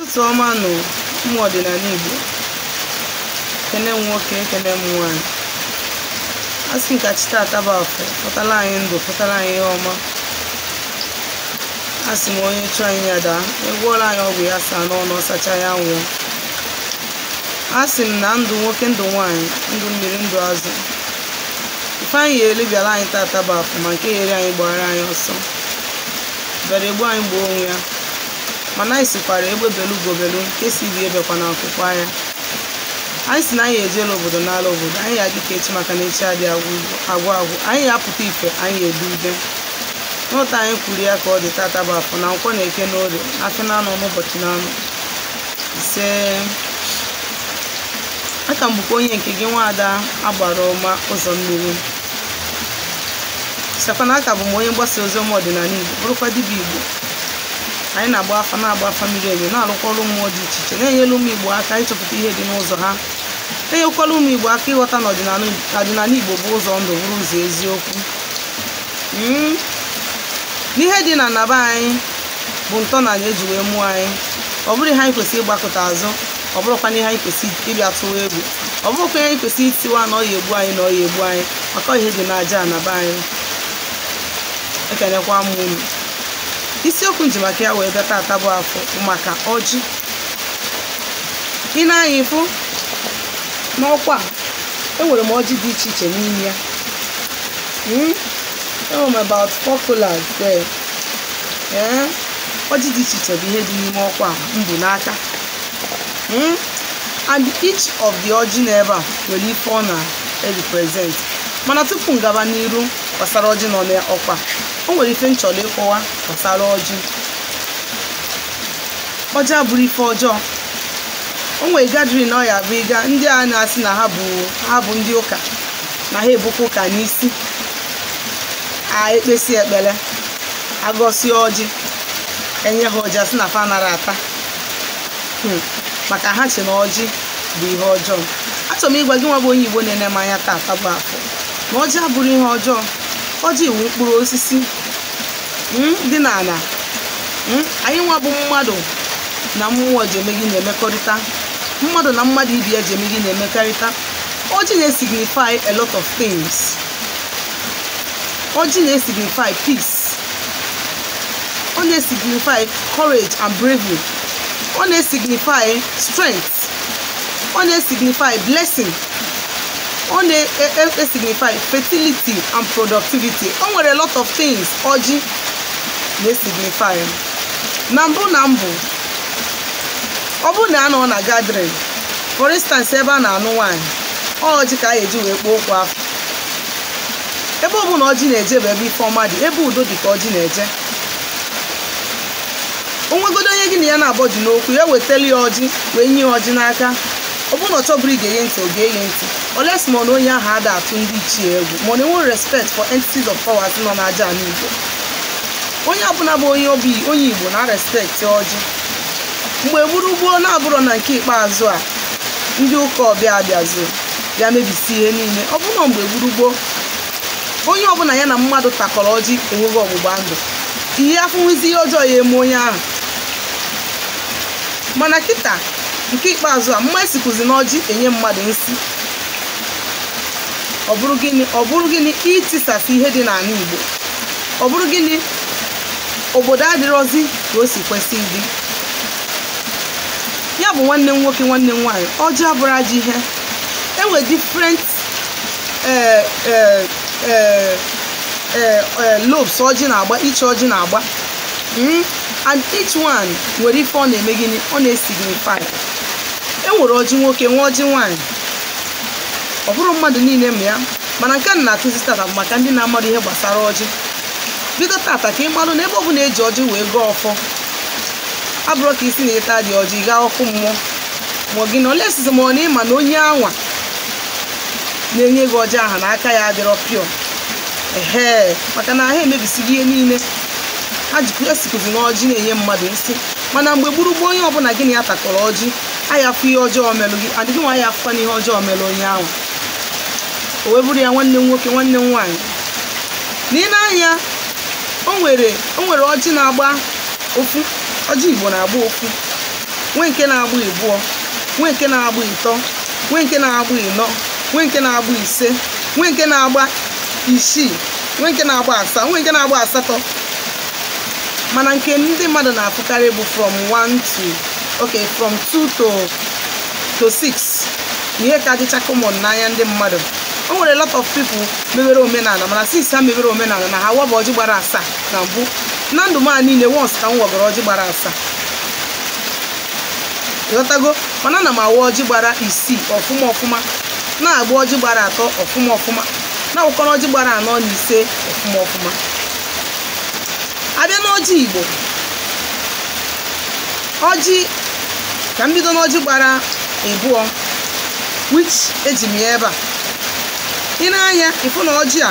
Ụtụtụ ọma nụ, ụmụ ọdịnala Igbo. Ekene m nwoke, ekene m nwaanyị. A sị nka chi tata bụ afọ fọtala anyị ndụ, fọtala anyị ihe ọma. A sị m onye chụọ anyị ya daa, egwuola anyị ọgwụ ya saa n'ọnụ, ọsacha ya nwụọ. A sị m na ndụ nwoke, ndụ nwaanyị, ndụ mmiri, ndụ azụ, ife anyị ya elu bịara anyị tata bụ afọ, ma nke yeri anyị gbara anyị ọsọ, bịara egbu anyị gbuo onwe ya. Mana anyị sikwara egbe belu ugobelu, nke si ibi ebekwa na akwụkwọ anya. Anyị si na anyị ejela obodo n'ala obodo anyị ya dịka echi, maka na echi adịghị agwụ agwụ. Anyị ya apụta ife, anyị ya edu ude n'ụta. Anyị kwuru ya ka ọ dị tata bụ afọ, na nkwọ na eke na orie, afọ na anọ n'ụbọchị na anọ ise. Aka m bụkwa onye nke gị, nwaada agbara ọma ụzọ mmiri. Chetakwa na aka bụ m onye mgbasa ozi ọma ọdịnala Igbo, bụrụkwa dibịa Igbo. Anyị na-agba afa, na-agba afa miri emi, na-arụkwa ọrụ mmụọ dị iche iche, na-enyere ụmụ Igbo aka ịchọpụta ihe dị n'ụzọ ha, enyekwala ụmụ Igbo aka ịghọta na ọdịnala Igbo bụ ụzọ ndụ, bụrụ ụzọ eziokwu. N'ihe dị na naba anyị bụ ntọala eji wee mụọ anyị. Ọ bụrụ ihe anyị kwesịrị ịgbakọta azụ, ọ bụrụkwa ihe anyị kwesịrị ịbịa tụwa egwu, ọ bụrụkwa ihe anyị kwesịrị itiwa na ọ ya egbu anyị, na ọ ya egbu anyị, maka ihe dị n'aja anaba anyị. Ekenekwa m unu. Isiokwu nji maka ya wee bịa tata bụ afọ bụ maka ọjị. Ị na-anya ịfụ n'ọkwa, enwere m ọjị dị iche iche n'ime ya. Enwere m about four coolers there. Ee, ọjị dị iche iche bụ ihe dị n'ime ọkwa m bụ n'aka. And each of the ọjị n'ebe a nwere ife ọ na-represent. Mana tupu m gaba n'iru gbasara ọjị nọ n'ọkwa, o nwere ife m chọrọ ịkọwa gbasara ọjị. Ọjị abụrụ ife ọjọọ. O nwere gathering na ọ ya bụ ịga, ndị a na-asị na ha bụ ndị ụka, na ha ebukwa ụka n'isi, a ekpesi ekpere, agọsie ọjị, enye ha ọjị, asị na fa nara ata, maka ha che na ọjị bụ ihe ọjọọ. Achọrọ m ịgwa gị nwa bụ onye Igbo na-ene m anya taata bụ afọ na ọjị abụrụ ihe ọjọọ. Ọjị iwu mkpụrụ osisi dị n'ala. Anyị nwa bụ mmadụ na mmụọ ji eme gị na-emekọrịta, mmadụ na mmadụ ibi ya ji eme gị na-emekọrịta. Ọjị na-esignify a lot of things. Ọjị na-esignify peace, ọ na-esignify courage and bravery, ọ na-esignify strength, ọ na-esignify blessing, ọ na-esignify fertility and productivity. O nwere a lot of things ọjị na-esignify. Na mbụ na mbụ, ọ bụrụ na a nọ na gathering, for instance, ebe a na-anụ nwaanyị, ọjị ka a ga-eji wee kpọọ okwu afọ. Ebe ọ bụla ọjị na-eje bụ ebe ife ọma dị, ebe udo dị ka ọjị na-eje. Onwegodo onye gị na ya na-abọ dị n'okwu, ya wetara ya ọjị wee nye ya ọjị n'aka, ọ bụrụ na ọ chọbụrụ ige ntị, ọ ga-eghe ntị, unless ma ọ na onye ahụ ada atụ ndị ichie egwu, ma ọ na-enwe respect for entities of powers nọ n'aja ala Igbo. Onye ọbụla bụ onye obi onye Igbo na respect ọjị. Mgbe gburugburu na-abụrọ na nke ikpeazụ a, ndị ụka ọbịa abịazụ bịa mebisi ihe niile. Ọ bụrụ na mgbe gburugburu, onye ọbụla ya na mmadụ takọrọ ọjị enweghị ọgbụgba ndụ, ihe afụnwụzi ihe ọjọọ ya eme onye ahụ. Mana kịta nke ikpeazụ a, mma esikwuzi n'ọjị enye mmadụ nsị. Ọ bụrụ gịnị? Ọ bụrụ gịnị? Itisasị ihe dị n'ala Igbo. Ọ bụrụ gịnị? Obodo adịrọzi ka o si kwesị ịdị. Ya bụ, nwanne m nwoke, nwanne m nwaanyị, ọjị abụrụ ajọ ihe. Enwe different lobes ọjị na-agba, iche ọjị na-agba, and each one nwere ife ọ na-eme gịnị? Ọ na-esignify. E nwere ọjị nwoke, nwee ọjị nwaanyị. Ọ bụrụ mmadụ niile ma ya, mana nke a na-akụzi tata bụ maka ndị na-amarụ ihe gbasara ọjị. Bido tata ka ị marụ na ebe ọ bụla eji ọjị wee gọọ ọfọ, abụrụ ka isi na ịta dị ọjị gaa ọkụ mmụọ ma ọ gị na olesizi, ma ọ na ịma na onye anwa na-enye gị ọjị aha na aka ya adịrọ pure. Ehe, maka na ha emebisigo ihe niile, ha jikwa esikwuzi n'ọjị na-enye mmadụ nsị. Mana mgbe gburugburu, onye ọbụla gị na ya takọrọ ọjị aya afụ ihe ọjọọ melụ gị, adịghị nwa ya afụkwa n'ihe ọjọọ melụ onye ahụ. O wee bụrụ ya, nwanne m nwoke, nwanne m nwaanyị, na ị na-anya, o nwere ọjị na-agba ofu, ọjị Igbo na-agba ofu. Nwee nke na-agba ịbụọ, nwee nke na-agba ịtọ, nwee nke na-agba ịnọ, nwee nke na-agba ise, nwee nke na-agba isii, nwee nke na-agba asaa, nwee nke na-agba asatọ. Mana nke ndị mmadụ na-afụkarị bụ from 1 to, okay, from 2 to 6. Ihe ka dịcha common n'anya ndị mmadụ. O nwere a lot of people mewere omenala, mana since ha mewere omenala na ha waba ọjị gbara asaa na mbụ. Na ndụ m a niile, once ka m wagoro ọjị gbara asaa, ịghọtago? Mana ana m awa ọjị gbara isii ọfụma ọfụma, na-agba ọjị gbara atọ ọfụma ọfụma, na-awụkọrọ ọjị gbara anọ na ise ọfụma ọfụma. Abịa n'ọjị Igbo, ọjị ka m bido n'ọjị gbara ịbụọ, which eji m ya ebe a. Ị na-anya ịfụ na ọjị a,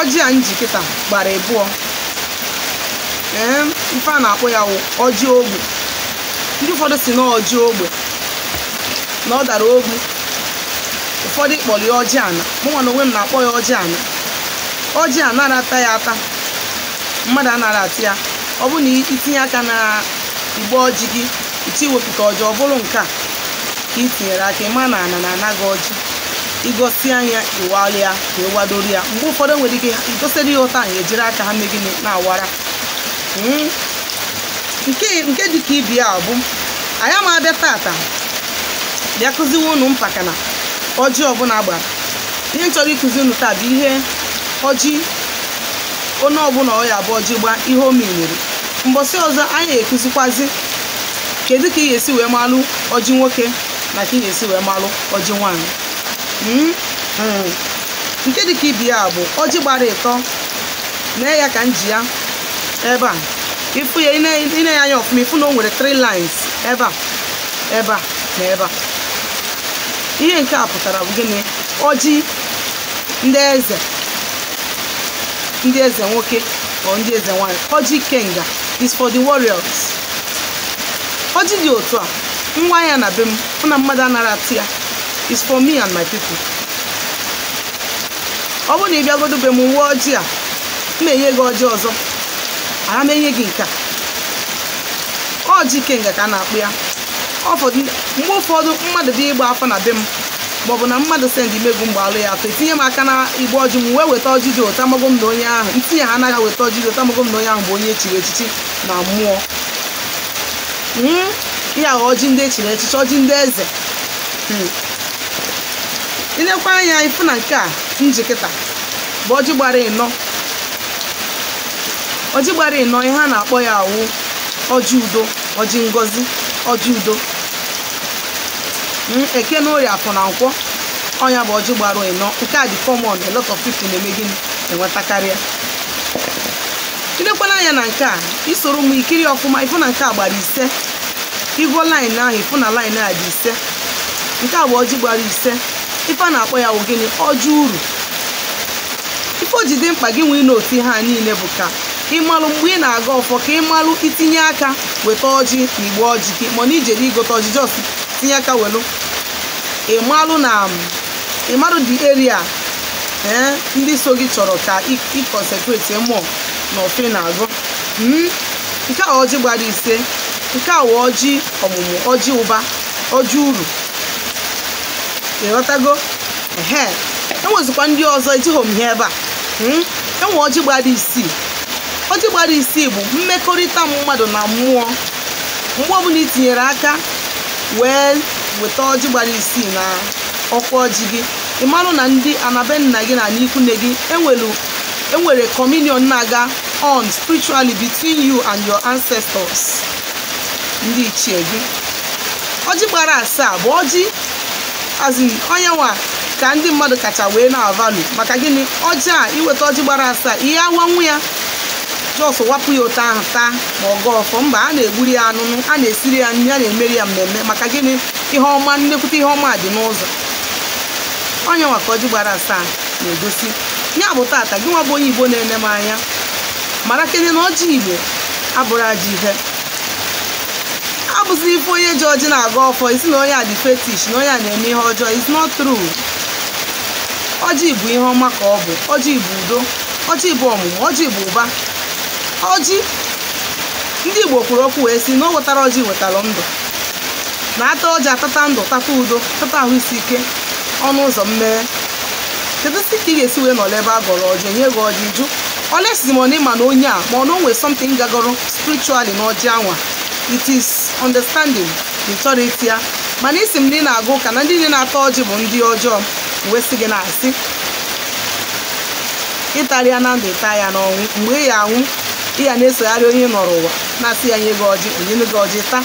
ọjị a nji kịta gbara ịbụọ. Ee, ife a na-akpọ ya wụ ọjị ogbe. Ndị ụfọdụ si na ọjị ogbe na ọ dara ogbu, ụfọdụ kpọrọ ya ọjị ana. Mụnwa na onwe m na-akpọ ya ọjị ana. Ọjị a nara ata ya ata, mmadụ anara ata ya. Ọ bụ na itinye aka na igbe ọjị gị, iche iwepụta ọjị, ọ bụrụ nke a ka ị tinyere aka, ịma na ana na-ana gị ọjị. Igosi anya ịwalị ya ka ị wadoro ya. Mgbe ụfọdụ nwere ike igosiri ya ụta, anyị ejiri aka ha mee gịnị? Na-awara. Nke dị ka ibi a bụ anyị ama abịa tata bịa kụziwe unu mpakana ọjị ọbụla gbara. Ihe m chọrọ ịkụzi unu taa bụ ihe ọjị onye ọbụla ọ ya bụ ọjị gbaa, ihe o menyere. Mbọsị ọzọ anyị ekụzikwazi kedu ka ị ga-esi wee malụ ọjị nwoke na ka ị ga-esi wee malụ ọjị nwaanyị. Nke dị ka ibi ya bụ ọjị gbara ịtọ. Nee ya ka m ji ya ebe a. Ịfụ ya, ine ya anya ọfụma, ịfụ na o nwere 3 lines ebe a, ebe a na ebe a. Ihe nke a pụtara bụ gịnị? Ọjị ndị eze, ndị eze nwoke or ndị eze nwanyị. Ọjị Ikenga is for the warriors. Ọjị dị otu a, nwa ya na be m, hụ na mmadụ anara atụ ya, is for me and my people. Ọ bụrụ na ị bịagodo be m wuo ọjị a, m na-enye gị ọjị ọzọ, ana m enye gị nke a. Ọjị Ikenga ka a na-akpụ ya. Mgbe ụfọdụ mmadụ bịa ịgba afọ na be m, maọbụ na mmadụ send imegwu mgbe alụ ya afọ, etinye m aka na igbe ọjị m wee weta ọjị dị ụtọ, amago m na onye ahụ ntinye ha anaghị weta ọjị dị ụtọ, amago m na onye ahụ bụ onye echiri echichi na mmụọ. Ihe ahụ ọjị ndị echiri echichi, ọjị ndị eze. Ilekwa anya ịfụ na nke a njikịta bụ ọjị gbara ịnọ. Ọjị gbara ịnọ, ihe a na-akpọ ya awụ ọjị udo, ọjị ngozi, ọjị udo. Eke na orie, afọ na nkwọ, ọnya bụ ọjị gbara ịnọ. Nke a dị common, a lot of people na-eme gịnị? Enwetakarị ya. Ilekwana anya na nke a, isoro m ikiri ọfụma, ịfụ na nke a gbara ise. Ịgụọ line ahụ, ịfụ na line a dị ise. Nke a bụ ọjị gbara ise. Ife a na-akpọ ya wụ gịnị? Ọjị uru. Ife o ji dị mkpa gị nwee n'otu ihe a niile bụ ka ịmalụ mgbe ị na-aga ọfọ, ka ịmalụ itinye aka weta ọjị na igbe ọjị gị, mana ijere igote ọjị, just tinye aka welu. Ịmalụ na ịmarụ the area ee ndị so gị chọrọ ka ị consecrate mmụọ na ofe na-agụ. Nke a ọjị gbara ise. Nke a wụ ọjị ọmụmụ, ọjị ụba, ọjị uru. Ịghọtago? Ehe, enwezikwa ndị ọzọ ejighị m ihe ebe a. Enwe ọjị gbara isii. Ọjị gbara isii bụ mmekọrịta mmadụ na mmụọ. Mgbe ọbụla i tinyere aka wee weta ọjị gbara isii na ọkwa ọjị gị, ị marụ na ndị anabe nna gị na ikwu nne gị enwere communion na-aga on spiritually between you and your ancestors, ndị ichie gị. Ọjị gbara asaa bụ ọjị azin onye nwa ka ndị mmadụ kacha wee na-avalu. Maka gịnị? Ọjị a, iweta ọjị gbara asaa, ihe awanwu ya just wapụ ya ụtọ ahụ taa ma ọ gaa ọfọ mba, a na-egburi ya anụnụ, a na-esiri ya nri, a na-emeri ya mmemme. Maka gịnị? Ihe ọma, nnekwute ihe ọma dị n'ụzọ. Onye nwa ka ọjị gbara asaa na-egosi ya bụ tata gị nwa bụ onye Igbo na-ene m anya, mara kedu na ọjị Igbo abụrụ ajọ ihe. Abụzi ife onye ji ọjị na-aga ọfọ isi na onye a dị fetish, na onye a na-eme ihe ọjọọ, is not true. Ọjị bụ ihe ọma ka ọ bụ. Ọjị bụ udo, ọjị bụ ọmụmụ, ọjị bụ ụba. Ọjị Ndị Igbo kwuru okwu wee sị na o wetara ọjị wetara ndụ, na ata ọjị atata ndụ, tata udo, tata ahụ isi ike, ọnụ ụzọ mmeghe. Kedu si ka ị ga-esi wee nọrọ ebe a gọrọ ọjị, nye gị ọjị, jụ olesizi ma ọ na ịma na onye a, ma ọ na o nwere something gagọrọ spiritually na ọjị anwa? It is understanding na ị chọrọ iti ya, mana isi m na ị na-agụ ụka na ndị niile na-ata ọjị bụ ndị ọjọọ, wee sị gị na-asị ịtarị ya na ndụ, ịta ya n'ọnwụ. Mgbe ị ya anwụ, ị ya na-esogharị onye nọrọ ụwa na-asị ya nye gị ọjị, onye gị ọjị taa.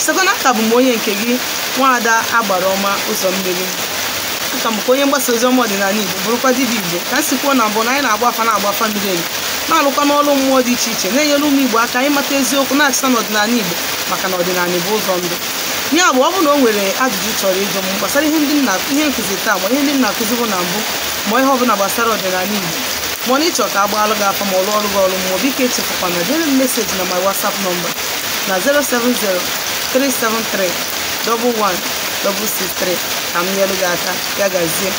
Sekwana aka bụ m onye nke gị, nwaada Agbara Ọma Ụzọ Mmiri. Aka m bụkwa onye mgbasa ozi ọma ọdịnala Igbo, bụrụkwa dibịa Igbo. Ka m si kwuo na mbụ na anyị na-agba afa, na-agba afa miri emi, na-alụkwa n'ọrụ mmụọ dị iche iche, na-enyere ụmụ Igbo aka ịmata eziokwu, na-achịta n'ọdịnala Igbo, maka na ọdịnala bụ ụzọ ndụ ya. Bụ ọ bụ na o nwere ajụjụ chọrọ ịjụ m gbasara ihe ndị m na ihe nkụzi taa, ma ihe ndị m na-akụzi bụ na mbụ, ma ihe ọbụla gbasara ọdịnala Igbo, ma ọ na ịchọ ka a gbaalụ gị afa, ma ọ lụọ ọrụ gị ọrụ mmụọ, biko echefukwana dere m message na my WhatsApp number na 070 373 11 663 ka m nyere gị aka. Ya gazie.